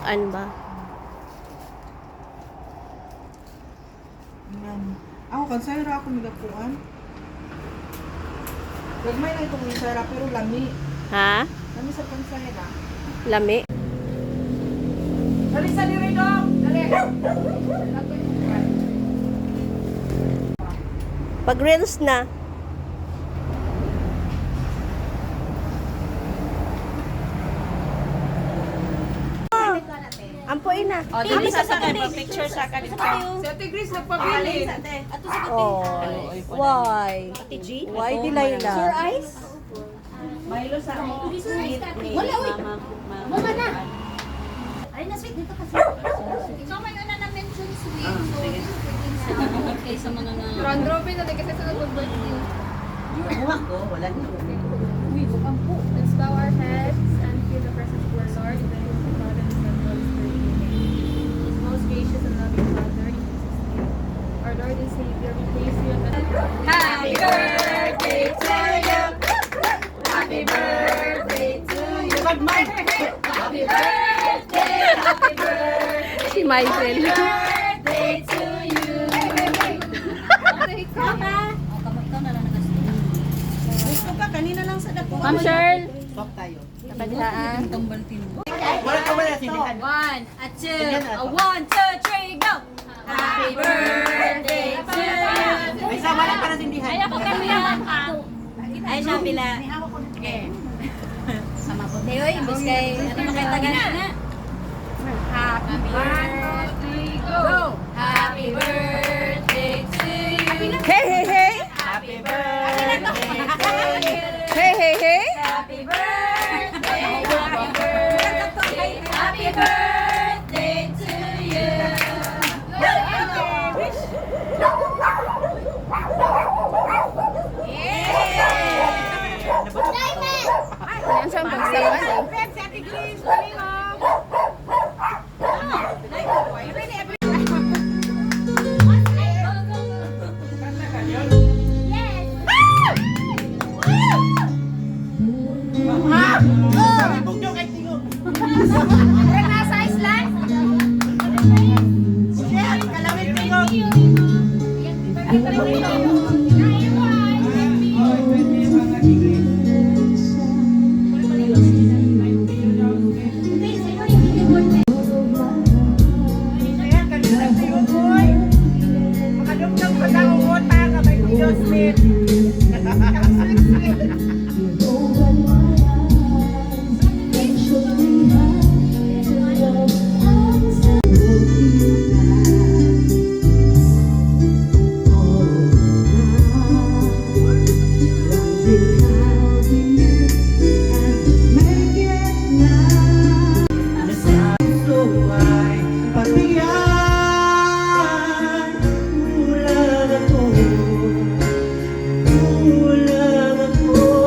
Dapuan ba? Yan. Ako, kansayra ako nigapuan. Gagmay na itong kansayra, pero lami. Ha? Lami sa kansayra. Lami? Dali sa diri dong! Dali! Pag reels na. Ampuin na. O, dili sa sa picture sa kanila. Si Ate Grace nagpabili. Oh. Why? Why, Delilah? Sure eyes? Milo sa ako. Wala, uy. Mama na. Ay, na sweet dito kasi. So, may una na mention sweet. So, pwede na. Okay, sa mga na. Round robin na din kasi sa nag-birthday. Wala. Let's bow our heads and feel the presence of our Lord in the name of the Father, the Son, and the Holy Spirit. Amen. Most gracious and loving Father, in Jesus' name, our Lord and Savior, we praise you and Happy birthday to you. Happy birthday to you. Happy birthday, happy birthday, Si Michael. birthday to you. Oh, kamo ikaw na lang nagasto. Gusto ka, kanina lang sa dapuan. Ma'am Shirl. Swap tayo. Napadihaan. Tambal tino. Wala ka wala, sindihan. One, a two, a one, two, three, go! Happy birthday to you. Ay, sa wala ka na sindihan. Ay, ako kami Ay, siya pila. Sama po tayo, imbis kay ano makay tagal na. Happy birthday, go! Happy birthday to you. Hey, hey, hey! Happy birthday to you. Hey, hey, hey! Happy birthday, happy birthday, happy birthday to you. Yan siyang pagsawan. Bugyo kay tingog. Nasa Island? Shit, kalawit tingog. Ayan, kanina tingog, boy. Makadugtong pa sa utang, abay ni Jocelyn. Patiyan, kulang ako, kulang ako.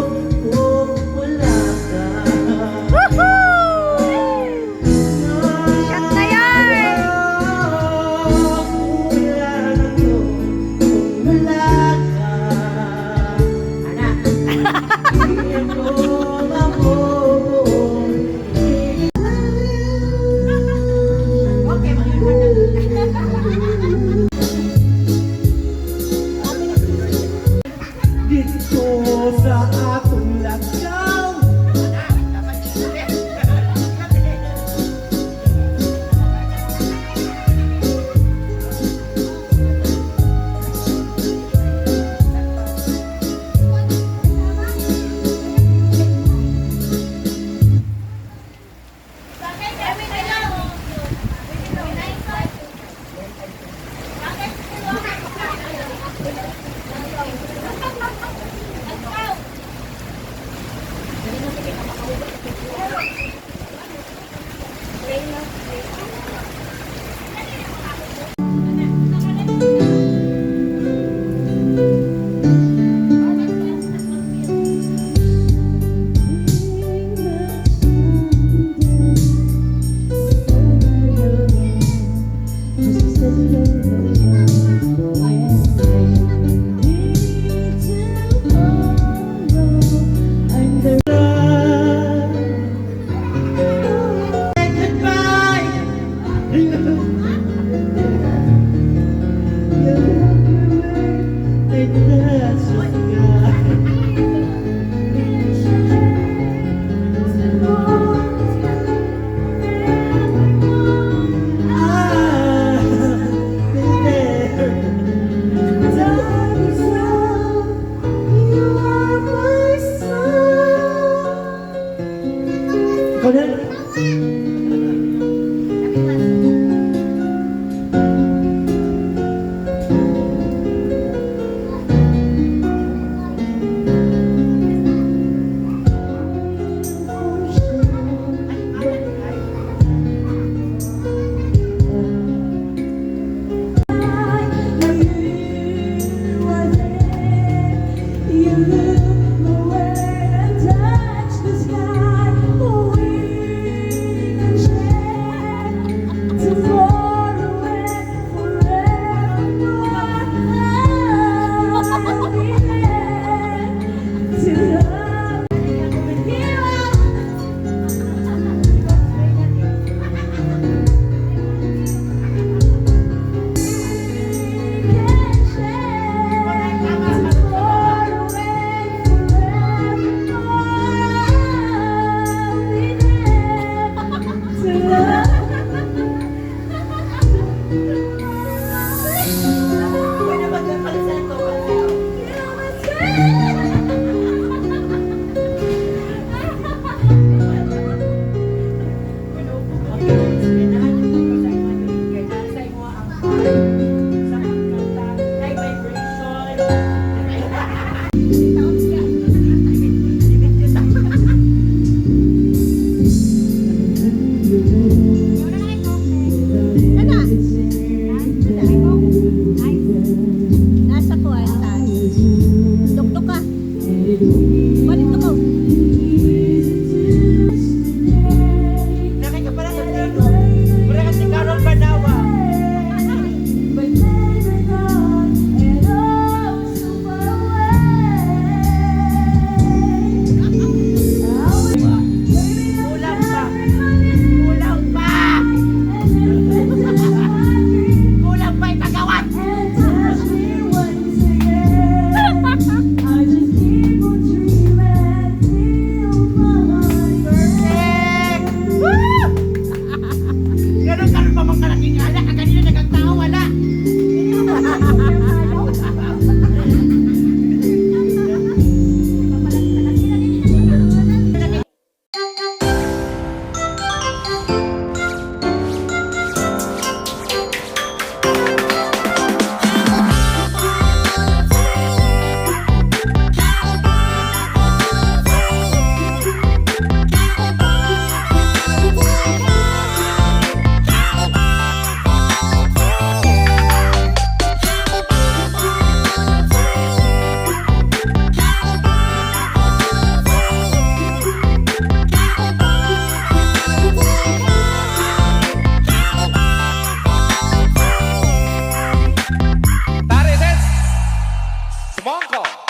Hong Kong.